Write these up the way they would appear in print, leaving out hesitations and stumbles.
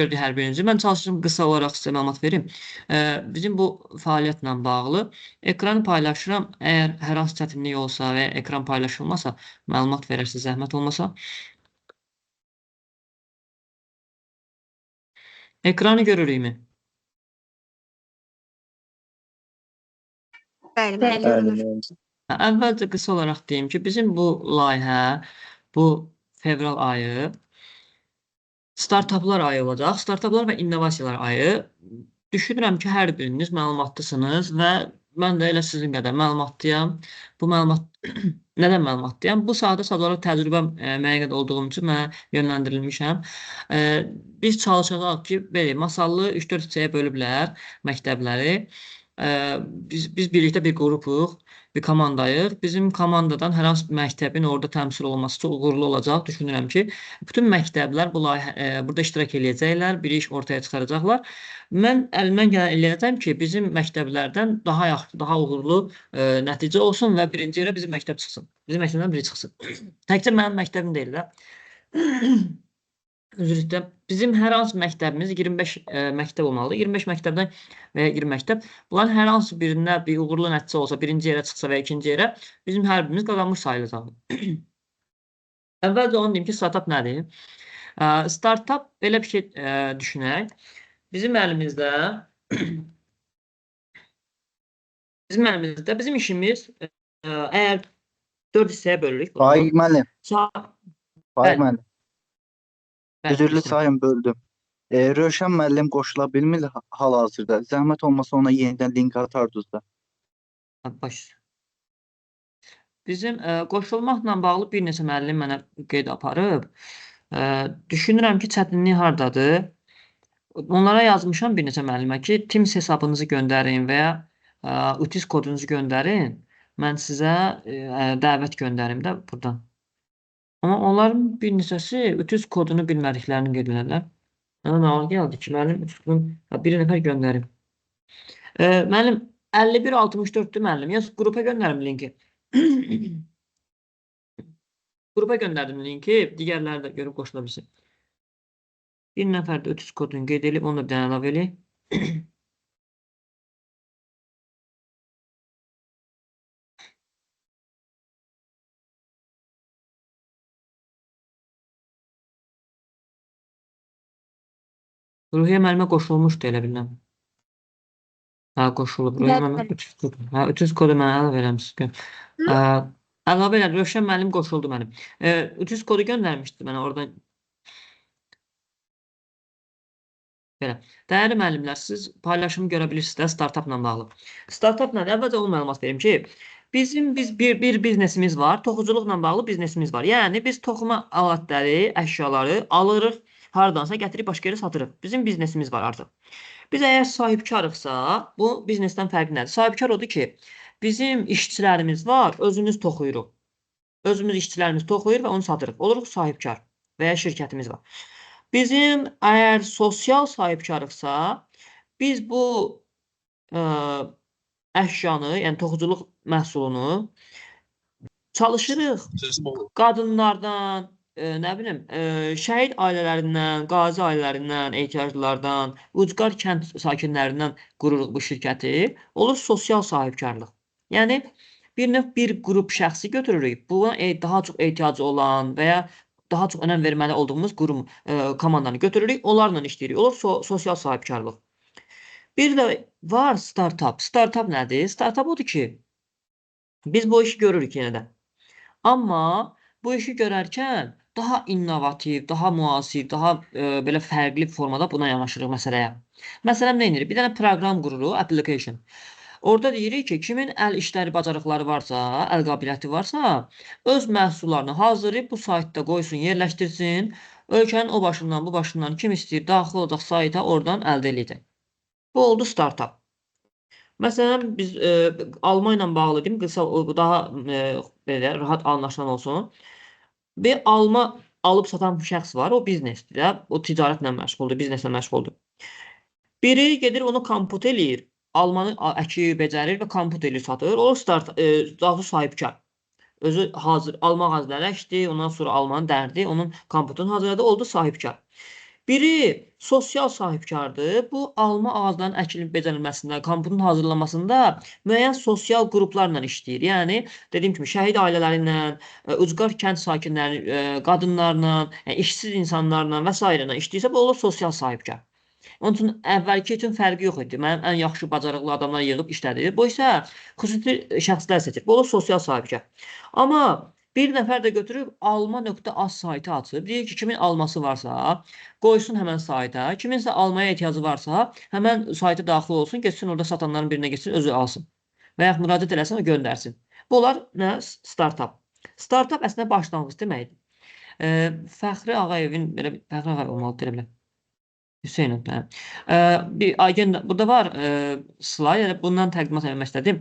Gördük hər birinizi. Mən çalışacağım qısa olaraq sizə məlumat verim. Bizim bu fəaliyyətlə bağlı ekranı paylaşıram. Əgər hər hansı çətinlik olsa və ekran paylaşılmasa, məlumat verərsiniz, zəhmət olmasa. Ekranı görürükmü? Bəli, bəli, görünür. Əvvəlcə qısa olaraq deyim ki, bizim bu layihə, bu fevral ayı startaplar ayı olacaq. Startaplar və innovasiyalar ayı. Düşünürəm ki, hər biriniz məlumatlısınız və mən də elə sizin qədər məlumatlıyam. Bu məlumat nədən məlumatlıyam? Bu sahədə sadəcə olaraq təcrübəm müəyyən qədər olduğum üçün mənə yönləndirilmişəm. Biz çalışacağıq ki, belə masallı 3-4 hissəyə bölüblər məktəbləri. Biz birlikdə bir qrupuq, bir komandayıq. Bizim komandadan hər hansı bir məktəbin orada təmsil olunması çox uğurlu olacaq. Düşünürəm ki, bütün məktəblər bu layihə, burada iştirak eləyəcəklər, bir iş ortaya çıxaracaqlar. Mən əlimdən gələn eləyəcəm ki, bizim məktəblərdən daha yaxşı, daha uğurlu nəticə olsun və birinci yerə bizim məktəb çıxsın. Bizim məktəbdən biri çıxsın. Təkcə mənim məktəbim deyil də. Üzr istəyirəm. Bizim hər hansı məktəbimiz 25 məktəb olmalıdır. 25 məktəbdən və ya 20 məktəb. Bunların hər hansı birində bir uğurlu nəticə olsa, birinci yerə çıxsa və ya ikinci yerə, bizim hər birimiz qazanmış sayılacaq. Əvvəlcə onu deyim ki, startap nədir? Startap belə bir şey düşünək. Bizim əlimizdə bizim işimiz əgər 4 hissəyə bölürük. Faiq müəllim. Faiq müəllim. Üzürlü sayım, böldüm. Rövşən müəllim qoşula bilmir hal-hazırda. Zəhmət olmasa ona yenidən link atardınız da. Baş. Bizim qoşulmaqla bağlı bir neçə müəllim mənə qeyd aparıb. Düşünürəm ki, çətinlik hardadır? Onlara yazmışam bir neçə müəllimə ki, Teams hesabınızı göndərin və ya UTIS kodunuzu göndərin. Mən sizə dəvət göndərim də buradan. Amma onların bir neçəsi UTIS kodunu bilmədiklərini qeyd edirlər. Mənə nağıl gəldi ki, müəllim UTIS kodunu bir nəfər göndərim. Müəllim 5164-dür müəllim. Ya qrupa göndərim linki. Qrupa göndərdim linki. Digərləri də görüb qoşula bilsin. Bir nəfər də UTIS kodunu qeyd edib, onu da bir dənə əlavə eləyək. Ruhiyyə müəllimə qoşulmuşdu elə bilməm. Hə, qoşulub. Ruhiyyə müəllimə UTIS kodu. Hə, UTIS kodu mənə əlavə eləmişdi. Əlavə elədi. Rövşən müəllim qoşuldu mənim. UTIS kodu göndərmişdi mənə oradan. Belə. Dəyərli müəllimlər, siz paylaşımı görə bilirsiniz də startapla bağlı. Startap nədir? Əvvəlcə onu məlumat verim ki, bizim bir biznesimiz var, toxuculuqla bağlı biznesimiz var. Yəni biz toxuma alətləri, əşyaları alırıq, hardansa gətirib başqa yerə satırıq. Bizim biznesimiz var artıq. Biz əgər sahibkarıqsa, bu biznesdən fərqi nədir? Sahibkar odur ki, bizim işçilərimiz var, özümüz toxuyuruq. Özümüz işçilərimiz toxuyur və onu satırıq. Oluruq sahibkar və ya şirkətimiz var. Bizim əgər sosial sahibkarıqsa, biz bu əşyanı, yəni toxuculuq məhsulunu çalışırıq qadınlardan, nə bilim, şəhid ailələrindən, qazi ailələrindən, ehtiyaclılardan, ucqar kənd sakinlərindən qururuq bu şirkəti. Olur sosial sahibkarlıq. Yəni, bir növ bir qrup şəxsi götürürük. Buna daha çox ehtiyacı olan və ya daha çox önəm verməli olduğumuz qurum, komandanı götürürük, onlarla işləyirik. Olur sosial sahibkarlıq. Bir də var startap. Startap nədir? Startap odur ki, biz bu işi görürük yenə də. Amma bu işi görərkən daha innovativ, daha müasir, daha belə fərqli formada buna yanaşırıq məsələyə. Məsələn, nə edirik? Bir dənə proqram qururuq, application. Orada deyirik ki, kimin əl işləri bacarıqları varsa, əl qabiliyyəti varsa, öz məhsullarını hazırlayıb bu saytda qoysun, yerləşdirsin. Ölkənin o başından, bu başından kim istəyir daxil olacaq sayta, oradan əldə eləyəcək. Bu oldu startap. Məsələn, biz alma ilə bağlı deyim, qısa, daha belə rahat anlaşılan olsun. Bir alma alıb satan şəxs var, o biznesdir də, o ticarətlə məşğuldur, bizneslə məşğuldur. Biri gedir, onu kompot eləyir. Almanı əkir, becərir və kompot eləyir, satır. O start, daha sahibkar. Özü hazır alma ağacları əkdi, ondan sonra almanı dərdi, onun kompotunu hazırladı, oldu sahibkar. Biri sosial sahibkardır. Bu alma ağaclarının əkilib becərilməsində, kamputun hazırlanmasında müəyyən sosial qruplarla işləyir. Yəni dediyim kimi şəhid ailələri ilə, ucqar kənd sakinləri, qadınlarla, yəni, işsiz insanlarla və sairə ilə işləyirsə, bu olur sosial sahibkar. Onun üçün əvvəlki üçün fərqi yox idi. Mənim ən yaxşı bacarıqlı adamlar yığıb işlədir. Bu isə xüsusi şəxslər seçir. Bu olur sosial sahibkar. Amma bir nəfər də götürüb alma.az saytı açıb. Deyir ki, kimin alması varsa, qoysun həmən sayta. Kiminsə almaya ehtiyacı varsa, həmən sayta daxil olsun, getsin orada satanların birinə getsin, özü alsın. Və yaxud müraciət eləsin, o göndərsin. Bu olar nə? Startup. Startup əslində başlanğıc deməkdir. Fəxri Ağayevin, belə Fəxri Ağayev olmalıdır, elə biləm. Hüseynov, hə. Bir agenda, burada var slayd, elə bundan təqdimat etmək istədim.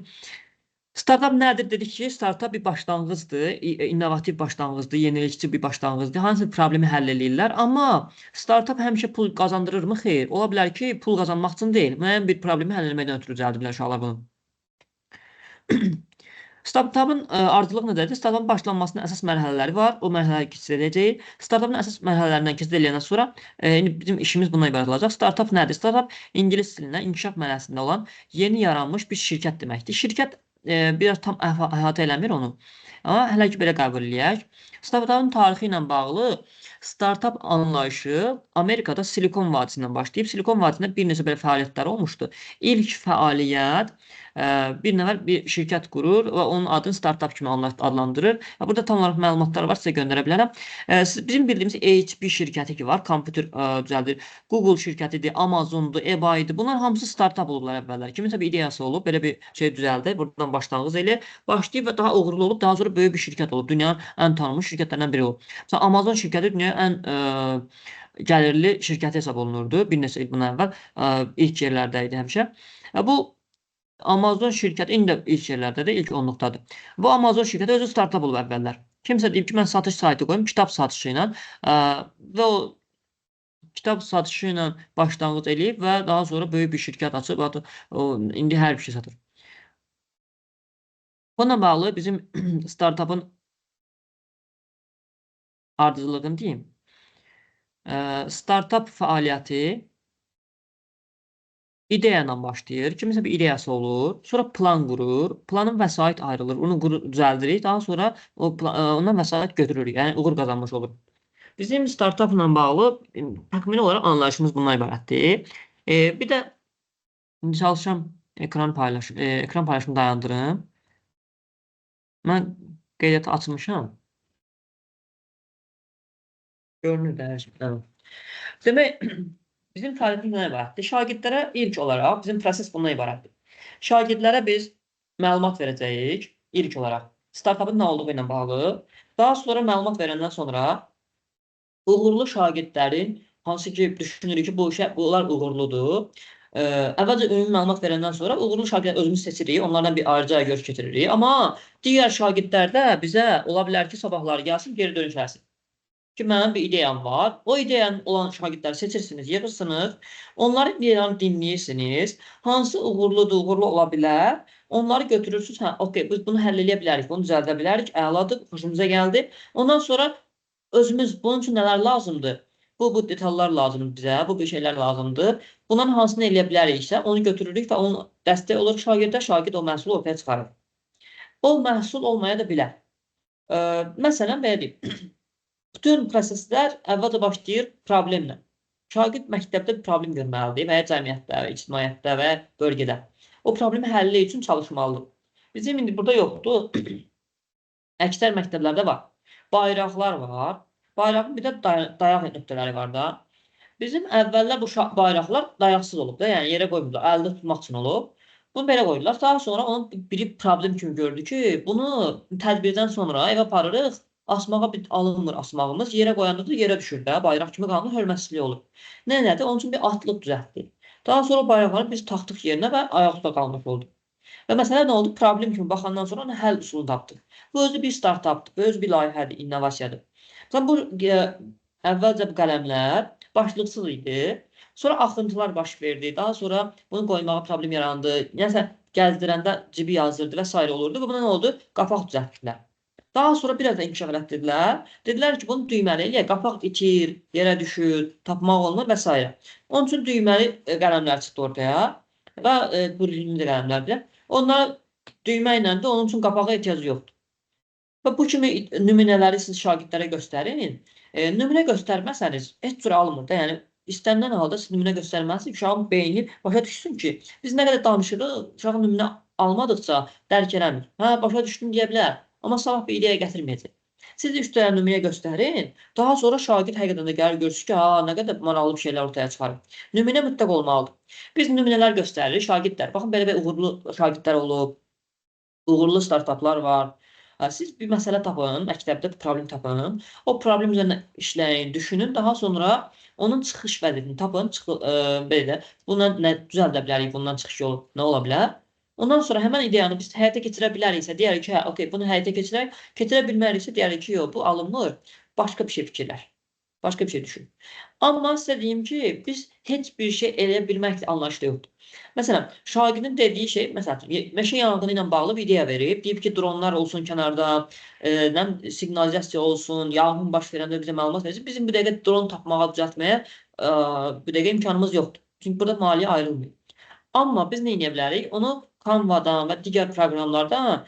Startup nədir? Dedik ki, startup bir başlanğıcdır, innovativ başlanğıcdır, yenilikçi bir başlanğıcdır. Hansı problemi həll eləyirlər. Amma startup həmişə pul qazandırırmı? Xeyr. Ola bilər ki, pul qazanmaq üçün deyil, müəyyən bir problemi həll etməkdən ötürü düzəldiblər uşaqlar bunu. Startupın ardıcılığı nədədir? Startupın başlanmasının əsas mərhələləri var. O mərhələləri keçid edəcəyik. Startupın əsas mərhələlərindən keçid eləyəndən sonra indi bizim işimiz bundan ibarət olacaq. Startup nədir? Startup ingilis dilindən inkişaf mərhələsində olan yeni yaranmış bir şirkət deməkdir. Şirkət biraz tam əhatə eləmir onu. Amma hələ ki belə qəbul eləyək. Startupın tarixi ilə bağlı startup anlayışı Amerikada Silikon Vadisindən başlayıb. Silikon Vadisində bir neçə belə fəaliyyətlər olmuşdu. İlk fəaliyyət bir nəfər bir şirkət qurur və onun adını startup kimi adlandırır. Və burada tam olaraq məlumatlar var, sizə göndərə bilərəm. Bizim bildiyimiz HP şirkəti ki var, kompüter düzəldir. Google şirkətidir, Amazondur, eBay'dir. Bunlar hamısı startup olublar əvvəllər. Kiminsə bir ideyası olub, belə bir şey düzəldir. Buradan başlanğıc eləyir. Başlayıb və daha uğurlu olub, daha sonra böyük bir şirkət olub. Dünyanın ən tanınmış şirkətlərindən biri olub. Məsələn, Amazon şirkəti dünyanın ən gəlirli şirkəti hesab olunurdu. Bir neçə il bundan əvvəl ilk yerlərdə idi həmişə. Bu Amazon şirkəti indi də ilk yerlərdədir, ilk onluqdadır. Bu Amazon şirkəti özü startup olub əvvəllər. Kimsə deyib ki, mən satış saytı qoyum, kitab satışı ilə və o kitab satışı ilə başlanğıc eləyib və daha sonra böyük bir şirkət açıb, o, indi hər bir şey satır. Bununla bağlı bizim startupın ardıcılığını deyim. Startup fəaliyyəti ideya ilə başlayır. Kiminsə bir ideyası olur, sonra plan qurur, planın vəsait ayrılır, onu düzəldirik, daha sonra ondan vəsait götürürük, yəni uğur qazanmış olur. Bizim startupla bağlı təxmini olaraq anlayışımız bundan ibarətdir. Bir də çalışıram ekran paylaşımı dayandırım. Mən qeydiyyatı açmışam. Görünür də hər şey. Demək, bizim fəaliyyətimiz bundan ibarətdir. Şagirdlərə ilk olaraq, bizim proses bundan ibarətdir. Şagirdlərə biz məlumat verəcəyik ilk olaraq. Startupın nə olduğu ilə bağlı. Daha sonra məlumat verəndən sonra uğurlu şagirdlərin, hansı ki düşünürük ki, bu işə bunlar uğurludur. Əvvəlcə ümumi məlumat verəndən sonra uğurlu şagirdləri özümüz seçirik, onlardan bir ayrıca görüş keçiririk. Amma digər şagirdlər də bizə ola bilər ki, sabahları gəlsin, geri dönüş versin. Ki, mənim bir ideyam var. O ideyanın olan şagirdləri seçirsiniz, yığırsınız. Onların ideyalarını dinləyirsiniz. Hansı uğurludur, uğurlu ola bilər. Onları götürürsünüz. Hə, okey, biz bunu həll eləyə bilərik, bunu düzəldə bilərik. Əladır, xoşumuza gəldi. Ondan sonra özümüz bunun üçün nələr lazımdır? Bu detallar lazımdır bizə, bu bir şeylər lazımdır. Bunların hansını eləyə biləriksə, onu götürürük və onun dəstək olur şagirdə, şagird o məhsulu ortaya çıxarır. O məhsul olmaya da bilər. Məsələn, belə deyim. Bütün proseslər əvvəlcə başlayır problemlə. Şagird məktəbdə bir problem görməlidir və ya cəmiyyətdə, və ictimaiyyətdə və ya bölgədə. O problemi həlli üçün çalışmalıdır. Bizim indi burada yoxdur. Əksər məktəblərdə var. Bayraqlar var. Bayrağın bir də dayaq nöqtələri var da. Bizim əvvəllər bu bayraqlar dayaqsız olub da, yəni yerə qoymurlar, əldə tutmaq üçün olub. Bunu belə qoydular. Daha sonra onun biri problem kimi gördü ki, bunu tədbirdən sonra evə aparırıq. Asmağa bir alınmır asmağımız. Yerə qoyanda da yerə düşür də. Bayraq kimi qalmır, hörmətsizlik olur. Nə nədir? Onun üçün bir atlıq düzəltdi. Daha sonra bayraqları biz taxtıq yerinə və ayaq üstə qalmış oldu. Və məsələ nə oldu? Problem kimi baxandan sonra ona həll üsulunu tapdıq. Bu özü bir startupdır, bu özü bir layihədir, innovasiyadır. Məsələn, bu əvvəlcə bu qələmlər başlıqsız idi. Sonra axıntılar baş verdi. Daha sonra bunu qoymağa problem yarandı. Nəsə gəzdirəndə cibi yazırdı və s. olurdu. Və buna nə oldu? Qapaq düzəltdilər. Daha sonra biraz da inkişaf elətdirdilər. Dedilər ki, bunu düyməli eləyək, qapaq itir, yerə düşür, tapmaq olmur və s. Onun üçün düyməli qələmlər çıxdı ortaya və qurğunlu qələmlərdir. Onlar düymə ilə də onun üçün qapağa ehtiyac yoxdur. Və bu kimi nümunələri siz şagirdlərə göstərin. Nümunə göstərməsəniz heç cür alınmır da. Yəni istənilən halda siz nümunə göstərməlisiniz, uşağın beyni başa düşsün ki, biz nə qədər danışırıq, uşağın nümunə almadıqca dərk eləmir. Hə, başa düşdüm deyə bilər, amma sabah bir ideya gətirməyəcək. Siz 3 dənə nümunə göstərin, daha sonra şagird həqiqətən də gəlir görsün ki, ha, nə qədər maraqlı bir şeylər ortaya çıxarır. Nümunə mütləq olmalıdır. Biz nümunələr göstəririk, şagirdlər. Baxın, belə bir uğurlu şagirdlər olub, uğurlu startaplar var. Siz bir məsələ tapın, məktəbdə bir problem tapın. O problem üzərində işləyin, düşünün. Daha sonra onun çıxış vəziyyətini tapın. Belə, bundan nə düzəldə bilərik, bundan çıxış yolu nə ola bilər? Ondan sonra həmən ideyanı biz həyata keçirə biləriksə, deyərik ki, hə, okey, bunu həyata keçirək. Keçirə bilməriksə, deyərik ki, yox, bu alınmır. Başqa bir şey fikirlər. Başqa bir şey düşün. Amma sizə deyim ki, biz heç bir şey eləyə bilmək anlayışda yoxdur. Məsələn, şagirdin dediyi şey, məsələn, meşə yanğını ilə bağlı bir ideya verib, deyib ki, dronlar olsun kənarda, siqnalizasiya olsun, yanğın baş verəndə bizə məlumat versin. Bizim bu dəqiqə dron tapmağa, düzəltməyə bu dəqiqə imkanımız yoxdur. Çünki burada maliyyə ayrılmıyor. Amma biz nə edə bilərik? Onu Canva-dan və digər proqramlardan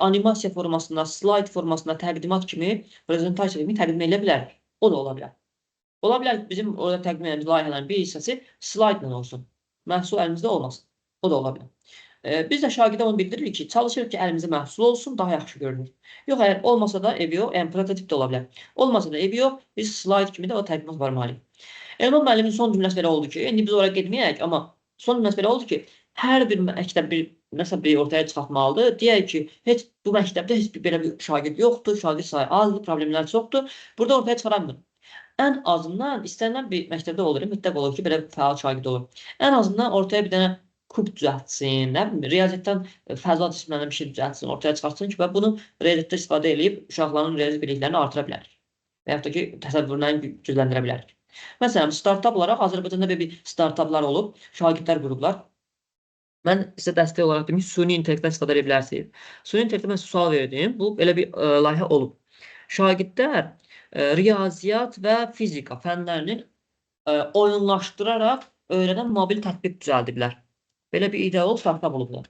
animasiya formasında, slayd formasında təqdimat kimi, prezentasiya kimi təqdim edə bilərik. O da ola bilər. Ola bilər ki, bizim orada təqdim edəcəyimiz layihələrin bir hissəsi slaydla olsun. Məhsul əlimizdə olmasın. O da ola bilər. Biz də şagirdə onu bildiririk ki, çalışırıq ki, əlimizdə məhsul olsun, daha yaxşı görünür. Yox, əgər olmasa da evi yox, yəni prototip də ola bilər. Olmasa da evi yox, biz slayd kimi də o təqdimat varmalıyıq. Elman müəllimin son cümləsi belə oldu ki, indi biz ora getməyək, amma son cümləsi belə oldu ki, hər bir məktəb bir nəsə bir ortaya çıxartmalıdır. Deyək ki, heç bu məktəbdə heç bir belə bir şagird yoxdur, şagird sayı azdır, problemlər çoxdur. Burada ortaya çıxaranmır. Ən azından istənilən bir məktəbdə olur, mütləq olur ki, belə fəal şagird olur. Ən azından ortaya bir dənə kub düzəltsin, nə bilim, riyaziyyatdan fəza cismlərindən bir şey düzəltsin, ortaya çıxartsın ki, və bunu riyaziyyatda istifadə edib uşaqların riyazi biliklərini artıra bilərik. Və yaxud da ki, təsəvvürlərini gücləndirə bilərik. Məsələn, startap olaraq Azərbaycanda belə bir startaplar olub, şagirdlər qurublar. Mən sizə dəstək olaraq deyim ki, süni intellektdən istifadə edə bilərsiniz. Süni intellektə mən sual verdim. Bu belə bir layihə olub. Şagirdlər riyaziyyat və fizika fənlərini oyunlaşdıraraq öyrənən mobil tətbiq düzəldiblər. Belə bir ideya olub, startap olublar.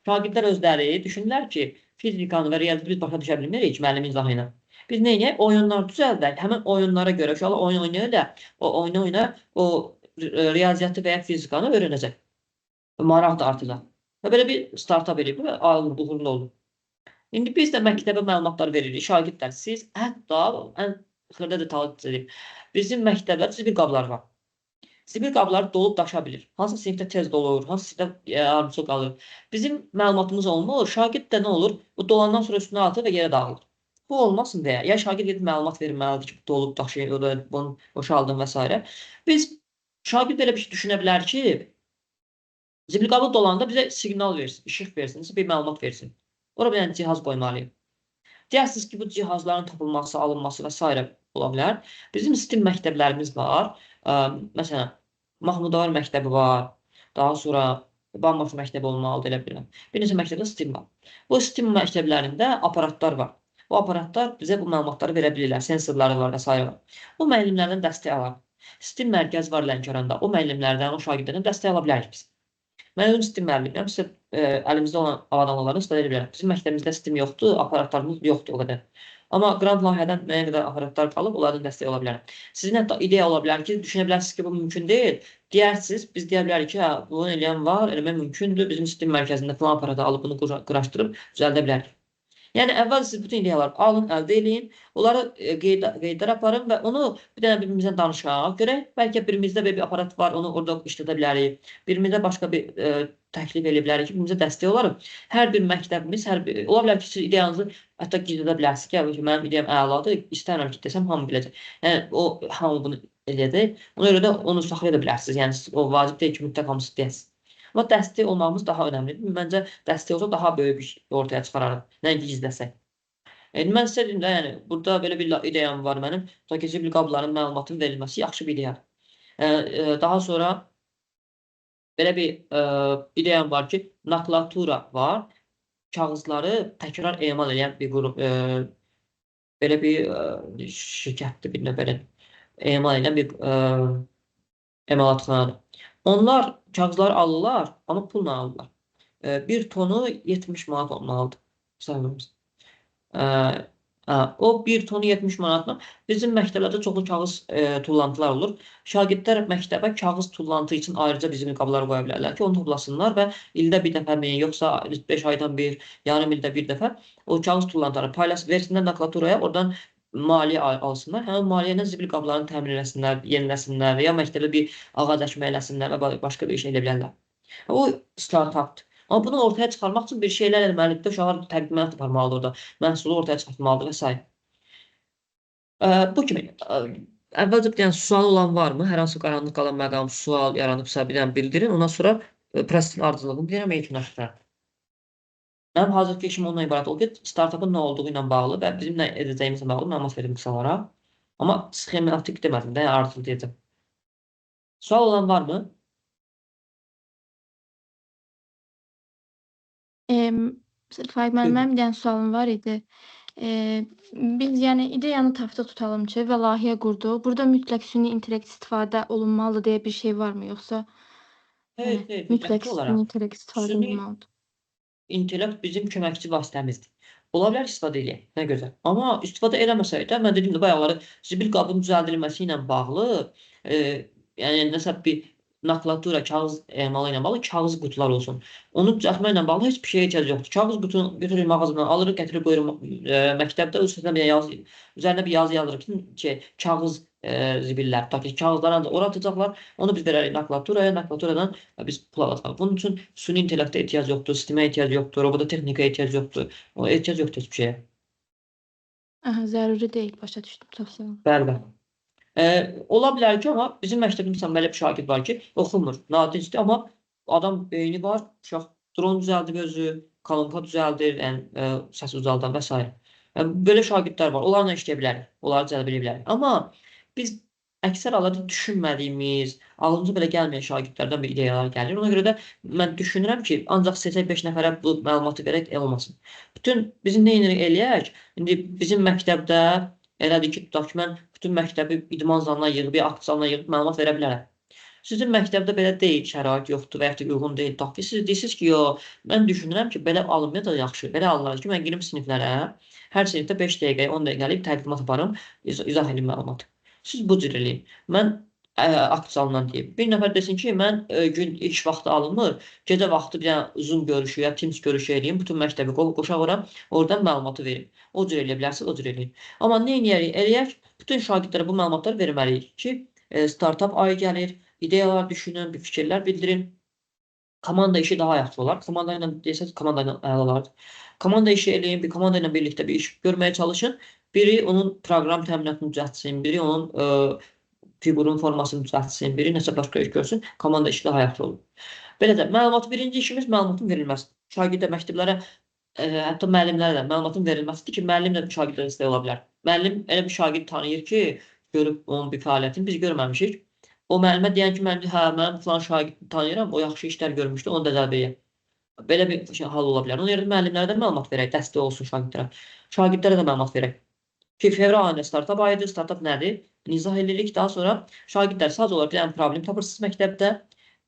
Şagirdlər özləri düşünürlər ki, fizikanı və riyaziyyatı biz başa düşə bilmirik müəllimin izahı ilə. Biz nə edək? Oyunlar düzəldək. Həmin oyunlara görə uşaqlar oyun oynayır da, o oyuna oyna o riyaziyyatı və ya fizikanı öyrənəcək. Maraq da artacaq. Və belə bir startap eləyib və uğurlu oldu. İndi biz də məktəbə məlumatlar veririk. Şagirdlər, siz hətta ən xırda detal edib. Bizim məktəblərdə zibil qabları var. Zibil qabları dolub daşa bilir. Hansı sinifdə tez dolur, hansı sinifdə yarımçıq qalır. Bizim məlumatımız olmur. Şagird də nə olur? Bu dolandan sonra üstünə atır və yerə dağılır. Bu olmasın deyə. Ya şagird gedib məlumat verməlidir ki, dolub daşıyır, bunu boşaldın və s. Biz şagird belə bir şey düşünə bilər ki, zibil qabı dolanda bizə siqnal versin, işıq versin, bir məlumat versin. Ora bir dənə cihaz qoymalıyıq. Deyərsiniz ki, bu cihazların tapılması, alınması və s. ola bilər. Bizim STEM məktəblərimiz var. Məsələn, Mahmudavar məktəbi var. Daha sonra Bambaş məktəbi olmalıdır, elə bilirəm. Bir neçə məktəbdə STEM var. Bu STEM məktəblərində aparatlar var. Bu aparatlar bizə bu məlumatları verə bilirlər. Sensorları var və s. var. O müəllimlərdən dəstək alar. STEM mərkəz var Lənkəranda. O müəllimlərdən, o şagirdlərdən dəstək ala bilərik biz. Mən özüm STEM müəllimiyəm. Sizə əlimizdə olan avadanlıqlarını istifadə edə bilərəm. Bizim məktəbimizdə STEM yoxdur, aparatlarımız yoxdur o qədər. Amma qrant layihədən müəyyən qədər aparatlar qalıb, onlardan dəstək ola bilərəm. Sizin hətta ideya ola bilər ki, düşünə bilərsiniz ki, bu mümkün deyil. Deyərsiniz, biz deyə bilərik ki, hə, bunu eləyən var, eləmək mümkündür. Bizim STEM mərkəzində filan aparatı alıb bunu quraşdırıb düzəldə bilərik. Yəni, əvvəl siz bütün ideyaları alın, əldə eləyin, onları qeydlər aparın və onu bir dənə bir-birimizlə danışaq. Görək, bəlkə birimizdə belə bir aparat var, onu orada işlədə bilərik. Birimizdə başqa bir təklif eləyə bilərik ki, birimizə dəstək olarıq. Hər bir məktəbimiz, ola bilər ki, siz ideyanızı hətta gizlədə bilərsiniz ki, mənim ideyam əladır, istəmirəm ki, desəm, hamı biləcək. Yəni, o, hamı bunu eləyəcək. Ona görə də onu saxlaya da bilərsiniz. Yəni, o vacib deyil ki, mütləq hamısı deyəsiniz. Amma dəstək olmağımız daha önəmlidir. Məncə, dəstək olsa daha böyük bir şey ortaya çıxararıq, nəinki gizləsək. Mən sizə deyim də, yəni, burada belə bir ideyam var mənim. Tutaq ki, zibil qablarının məlumatının verilməsi yaxşı bir ideyadır. Daha sonra belə bir ideyam var ki, naklatura var. Kağızları təkrar emal edən bir qrup, Belə bir şirkətdir, bir növ belə emal edən bir emalatxanadır. Onlar kağızları alırlar, amma pulla alırlar. Bir tonu 70 manat olmalıdır. Səhv o bir tonu 70 manatla bizim məktəblərdə çoxlu kağız tullantılar olur. Şagirdlər məktəbə kağız tullantı üçün ayrıca bizim qablar qoya bilərlər ki, onu toplasınlar və ildə bir dəfə mi, yoxsa 5 aydan bir, yarım ildə bir dəfə o kağız tullantıları paylaş versinlər naklaturaya, oradan maliyyə alsınlar. Həmin maliyyə ilə zibil qablarını təmir eləsinlər, yeniləsinlər və ya məktəbdə bir ağac əkmə eləsinlər və başqa bir iş eləyə bilərlər. O startapdır. Amma bunu ortaya çıxarmaq üçün bir şeylər eləməlidir. Uşaqlar təqdimat aparmalıdır orada, məhsulu ortaya çıxartmalıdır və s. Bu kimi. Əvvəlcə bir dənə sualı olan varmı? Hər hansı qaranlıq qalan məqam, sual yaranıbsa bir dənə bildirin. Ondan sonra prosesin ardıcıllığını deyirəm, yekunlaşdıraram. Mənim hazırki işim ondan ibarət oldu ki, startapın nə olduğu ilə bağlı və bizim nə edəcəyimizlə bağlı məlumat verim qısa olaraq. Amma sxematik demədim də, yəni ardıcıl deyəcəm. Sual olan varmı? Faiq müəllim, mənim bir dənə sualım var idi. Biz yəni ideyanı tapdıq tutalım ki və layihə qurduq. Burada mütləq süni intellekt istifadə olunmalı deyə bir şey varmı, yoxsa Xeyr, xeyr, mütləq süni intellekt istifadə süni olunmalıdır? İntellekt bizim köməkçi vasitəmizdir. Ola bilər istifadə eləyək, nə gözəl. Amma istifadə eləməsək də, mən dedim də bayaqları zibil qabının düzəldilməsi ilə bağlı, yəni nəsə bir naklatura, kağız emalı ilə bağlı kağız qutular olsun. Onu düzəltməklə bağlı heç bir şeyə ehtiyac yoxdur. Kağız qutunu götürürük mağazadan, alırıq, gətirib qoyuruq məktəbdə, üstünə bir yazı, üzərinə bir yazı yazırıq ki, kağız zibillər, tutaq ki, kağızları ancaq ora atacaqlar, onu biz verərik naklaturaya, naklaturadan biz pul alacaq. Bunun üçün süni intellektə ehtiyac yoxdur, sistemə ehtiyac yoxdur, robota texnikaya ehtiyac yoxdur. O ehtiyac yoxdur heç bir şeyə. Aha, zəruri deyil, başa düşdüm. Çox sağ olun. Bəli, bəli. Ola bilər ki, amma bizim məktəbdə məsələn belə bir şagird var ki, oxumur, nadincdir, amma adam beyni var, uşaq dron düzəldir özü, kolonka düzəldir, yəni səs ucaldan və s. Yəni, belə şagirdlər var, onlarla işləyə bilərik, onları cəlb edə bilərik. Amma biz əksər hallarda düşünmədiyimiz, ağlımıza belə gəlməyən şagirdlərdən bir ideyalar gəlir. Ona görə də mən düşünürəm ki, ancaq seçək 5 nəfərə bu məlumatı verək, el olmasın. Bütün bizim nə eləyək? İndi bizim məktəbdə elədir ki, tutaq ki, mən bütün məktəbi idman zalına yığıb, akt zalına yığıb məlumat verə bilərəm. Sizin məktəbdə belə deyil, şərait yoxdur və yaxud da uyğun deyil. Tutaq ki, siz deyirsiniz ki, yox, mən düşünürəm ki, belə alınmaya da yaxşı. Belə alınır ki, mən girim siniflərə, hər sinifdə 5 dəqiqə, 10 dəqiqəlik təqdimat aparım, izah edeyim məlumatı. Siz bu cür eləyin. Mən akt zalından deyim. Bir nəfər desin ki, mən gün iş vaxtı alınmır, gecə vaxtı bir dənə Zoom görüşü ya Teams görüşü eləyim, bütün məktəbi qoşaq ora, oradan məlumatı verim. O cür eləyə bilərsiniz, o cür eləyin. Amma nə eləyərik? Eləyək, bütün şagirdlərə bu məlumatları verməliyik ki, startap ayı gəlir, ideyalar düşünün, bir fikirlər bildirin. Komanda işi daha yaxşı olar. Komanda ilə desəz, komanda ilə əla olar. Komanda işi eləyin, bir komanda ilə birlikdə bir iş görməyə çalışın. Biri onun proqram təminatını düzəltsin, biri onun fiqurun formasını düzəltsin, biri nəsə başqa iş görsün, komanda işi daha yaxşı olur. Belə də, məlumat, birinci işimiz məlumatın verilməsi. Şagirdə, məktəblərə, hətta müəllimlərə də məlumatın verilməsidir ki, müəllim də şagirdə dəstək ola bilər. Müəllim elə bir şagird tanıyır ki, görüb onun bir fəaliyyətini biz görməmişik. O müəllimə deyən ki, müəllim, hə, mən filan şagirdi tanıyıram, o yaxşı işlər görmüşdü, onu da cəlb eləyəm. Belə bir şey, hal ola bilər. Ona görə müəllimlərə də məlumat verək, dəstək olsun şagirdlərə. Şagirdlərə də məlumat verək. Ki, fevral ayında startap ayıdır. Startap nədir? İzah edirik. Daha sonra şagirdlər sadəcə olaraq bir dənə problem tapırsınız məktəbdə.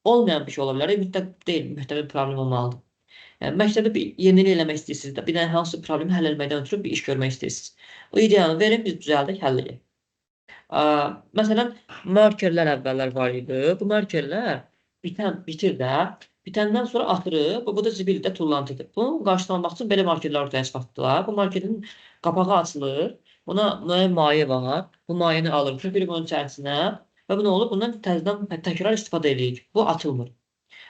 Olmayan bir şey ola bilər. Mütləq deyil, mütləq bir problem olmalıdır. Yəni, məktəbdə bir yenilik eləmək istəyirsiniz də, bir dənə hansı problemi həll etməkdən ötürü bir iş görmək istəyirsiniz. O ideyanı verin, biz düzəldək, həll edək. Məsələn, markerlər əvvəllər var idi. Bu markerlər bitir də, bitəndən sonra atırıq. Bu da zibildə tullantıdır. Bunun qarşısını almaq üçün belə markerlər ortaya çıxartdılar. Bu markerin qapağı açılır. Buna müəyyən maye var. Bu mayeni alırıq, tökürük onun içərisinə və bu nə olur? Bundan təzədən təkrar istifadə edirik. Bu atılmır.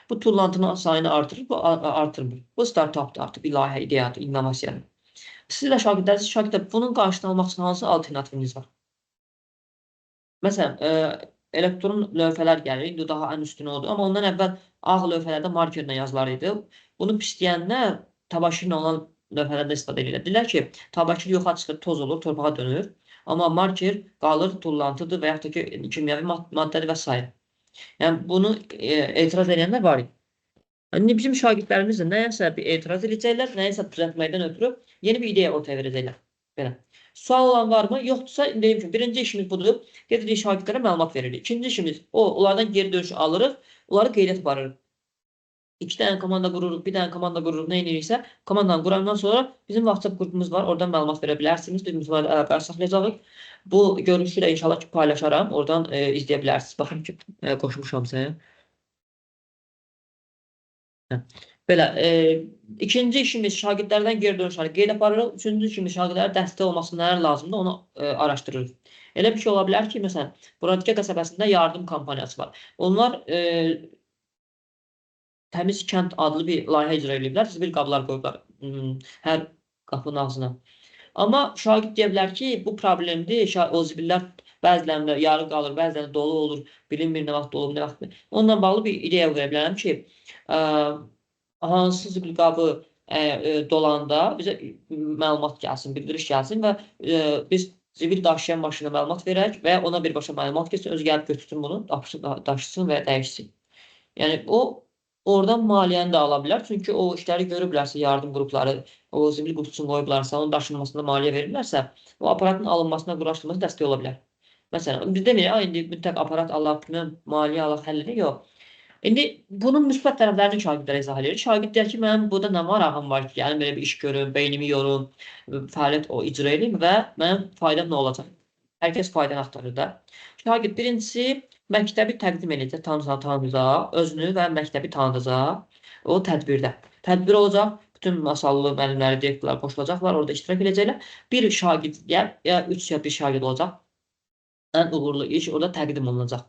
Bu tullantının sayını artırır, bu artırmır. Bu startapdır artıq, bir layihə, ideyadır, innovasiyadır. Siz də şagirdlərsiniz, şagirdlər bunun qarşısını almaq üçün hansı alternativiniz var? Məsələn, elektron lövhələr gəlir, indi daha ən üstünü odur. Amma ondan əvvəl ağ lövhələrdə markerlə yazılar idi. Bunu pisləyənlər təbaşirlə olan lövhələrdə istifadə edirlər. Deyirlər ki, təbaşir yoxa çıxır, toz olur, torpağa dönür. Amma marker qalır, tullantıdır və yaxud da ki, kimyəvi maddədir və s. Yəni, bunu etiraz edənlər var idi. İndi bizim şagirdlərimiz də nəyəsə bir etiraz edəcəklər, nəyəsə düzəltməkdən ötürü yeni bir ideya ortaya verəcəklər. Belə. Sual olan varmı? Yoxdursa, deyim ki, birinci işimiz budur. Gedirik şagirdlərə məlumat veririk. İkinci işimiz o, onlardan geri dönüş alırıq, onları qeydiyyat aparırıq. 2 dənə komanda qururuq, 1 dənə komanda qururuq, nə ediriksə, komandanı qurandan sonra bizim WhatsApp qrupumuz var, oradan məlumat verə bilərsiniz. Biz mütəmadi əlaqələr saxlayacağıq. Bu görüşü də inşallah ki, paylaşaram, oradan izləyə bilərsiniz. Baxın ki, qoşmuşam sənə. Hə. Belə, ikinci işimiz şagirdlərdən geri dönüşləri qeyd aparırıq. Üçüncü işimiz şagirdlərə dəstək olması nələr lazımdır, onu araşdırırıq. Elə bir şey ola bilər ki, məsələn, Buradikə qəsəbəsində yardım kampaniyası var. Onlar Təmiz Kənd adlı bir layihə icra ediblər, zibil qablar qoyublar hər qapının ağzına. Amma şagird deyə bilər ki, bu problemdir, o zibillər bəzilərində yarı qalır, bəzilərində dolu olur, bilinmir nə vaxt dolub, nə vaxt. Onunla bağlı bir ideya verə bilərəm ki, hansı zibil qabı dolanda bizə məlumat gəlsin, bildiriş gəlsin və biz zibil daşıyan maşına məlumat verək və ya ona birbaşa məlumat gəlsin, özü gəlib götürsün bunu, daşısın və ya dəyişsin. Yəni, o oradan maliyyəni də ala bilər. Çünki o işləri görüblərsə, yardım qrupları, o zibil qutusunu qoyublarsa, onun daşınmasında maliyyə verirlərsə, o aparatın alınmasına, quraşdırılmasına dəstək ola bilər. Məsələn, biz demirik, indi mütləq aparat alaq, maliyyə alaq, həll edək, yox. İndi bunun müsbət tərəflərini şagirdlərə izah edir. Şagird deyir ki, mənim burada nə marağım var ki, yəni belə bir iş görüm, beynimi yorum, fəaliyyət o icra edim və mənim faydam nə olacaq? Hər kəs faydanı axtarır da. Şagird birincisi məktəbi təqdim edəcək, tanıdacaq, özünü və məktəbi tanıdacaq o tədbirdə. Tədbir olacaq, bütün masallı müəllimləri, direktorlar qoşulacaqlar, orada iştirak edəcəklər. Bir şagird, ya 3 ya 1 şagird olacaq. Ən uğurlu iş orada təqdim olunacaq.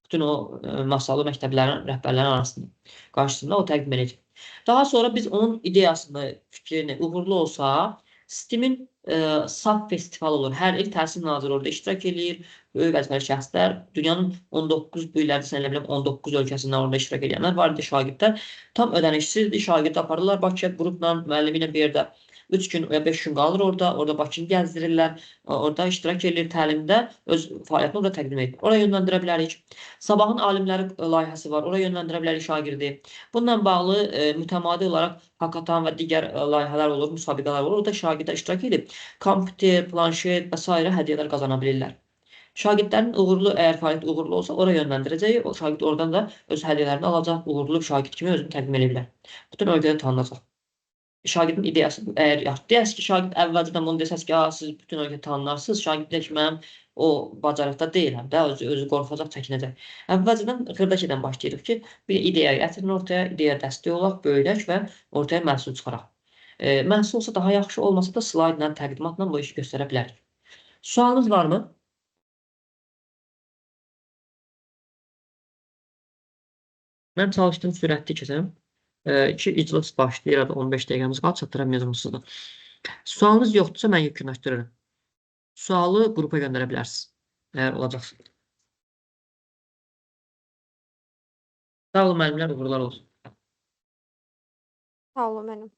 Bütün o masallı məktəblərin, rəhbərlərin arasında, qarşısında o təqdim edəcək. Daha sonra biz onun ideyasını, fikrini uğurlu olsa, STEM-in SAP festivalı olur. Hər il Təhsil Naziri orada iştirak eləyir. Böyük vəzifəli şəxslər, dünyanın 19, bu illərdə sən elə biləm 19 ölkəsindən orada iştirak edənlər var idi, şagirdlər. Tam ödənişsizdir, şagird aparırlar Bakıya qrupla, müəllimi ilə bir yerdə 3 gün ya 5 gün qalır orada, orada Bakını gəzdirirlər, orada iştirak edir təlimdə, öz fəaliyyətini orada təqdim edir. Oraya yönləndirə bilərik. Sabahın alimləri layihəsi var, oraya yönləndirə bilərik şagirdi. Bununla bağlı mütəmadi olaraq hackathon və digər layihələr olur, müsabiqələr olur. Orada şagirdlər iştirak edib kompüter, planşet və s. hədiyyələr qazana bilirlər. Şagirdlərin uğurlu, əgər fəaliyyət uğurlu olsa, oraya yönləndirəcək. O şagird oradan da öz hədiyyələrini alacaq, uğurlu şagird kimi özünü təqdim edə bilər. Bütün ölkədə tanınacaq. Şagirdin ideyası, əgər deyəs ki, şagird əvvəlcədən bunu desəz ki, siz bütün ölkədə tanınarsınız, şagird deyər ki, mənim o bacarıqda deyiləm də, özü qorxacaq, çəkinəcək. Əvvəlcədən xırda şeydən başlayırıq ki, bir ideya gətirin ortaya, ideya dəstək olaq, böyüdək və ortaya məhsul çıxaraq. Məhsul olsa daha yaxşı, olmasa da slaydla, təqdimatla bu işi göstərə bilərik. Sualınız varmı? Mən çalışdım, sürətli keçəm. İki iclas başlayır, 15 dəqiqəmiz qalır, çatdıra bilməyəcəm onsuz da. Sualınız yoxdursa, mən yekunlaşdırıram. Sualı qrupa göndərə bilərsiniz, əgər olacaqsa. Sağ olun müəllimlər, uğurlar olsun. Sağ olun müəllim.